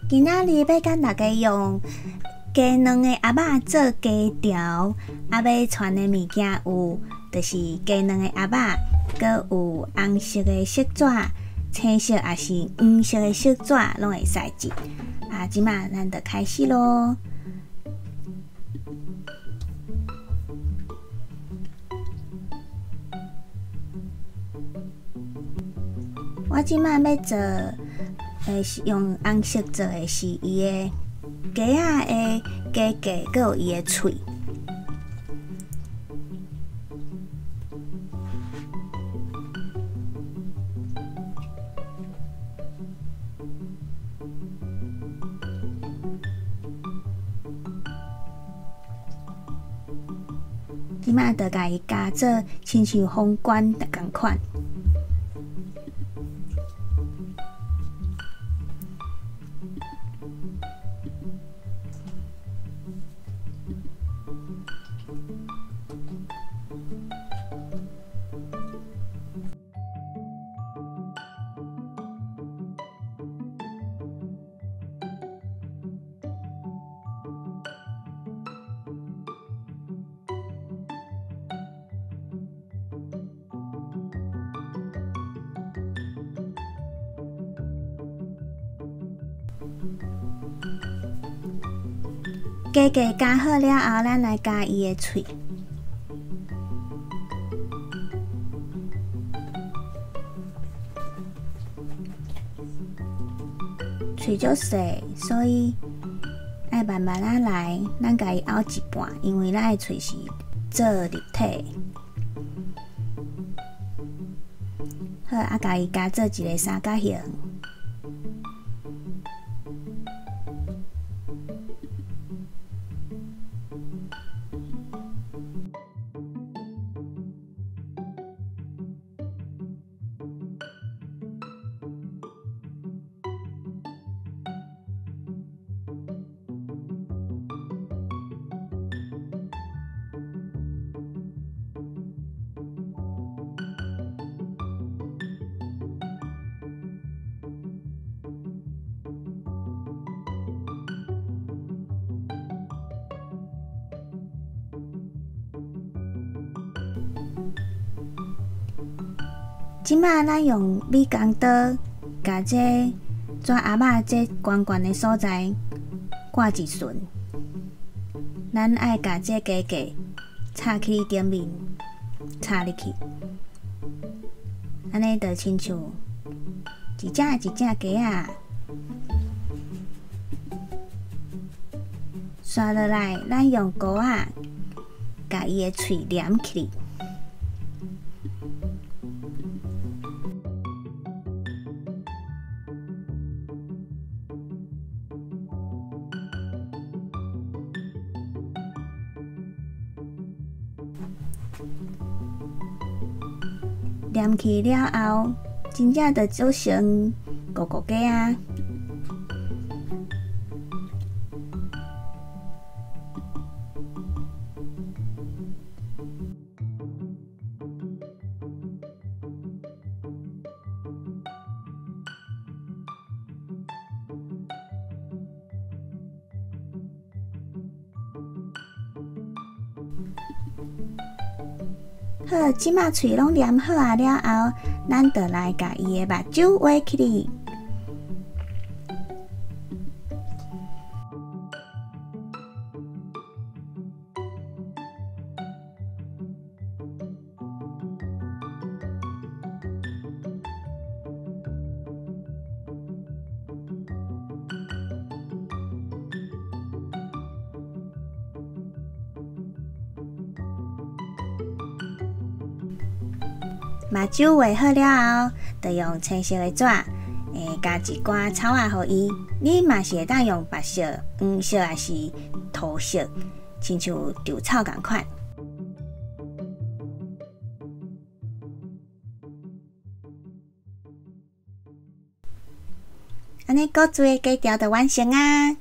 今仔日欲共大家用雞卵的盒仔做雞條，啊，欲穿的物件有，就是雞卵的盒仔，閣有紅色的色紙、青色抑是黃色的色紙，攏會使摺。啊，這馬咱就開始囉。我這馬欲做的是用紅色做的是伊的雞仔的雞架，閣有伊的喙。這馬就共伊加做親像皇冠仝款。雞架加好了後，咱來加伊的喙。喙足細，所以愛慢慢仔來。咱共伊拗一半，因為咱的喙是做立體。好，啊，共伊加做一个三角形。這馬咱用美工刀，共這紙盒仔這懸懸的所在割一寸。咱愛共這雞架插去頂面，插入去，按呢就親像一隻一隻雞仔。紲落來，咱用糊仔共伊的喙黏起來。黏去了後，真正就做成糊糊雞仔。好，這馬喙攏黏好啊了後，咱就來共伊的目睭畫起來。目睭畫好了後，就用青色的紙，加一寡草仔予伊。你嘛是會當用白色、黃色抑是塗色，親像稻草仝款。按呢古錐的雞條就完成啊！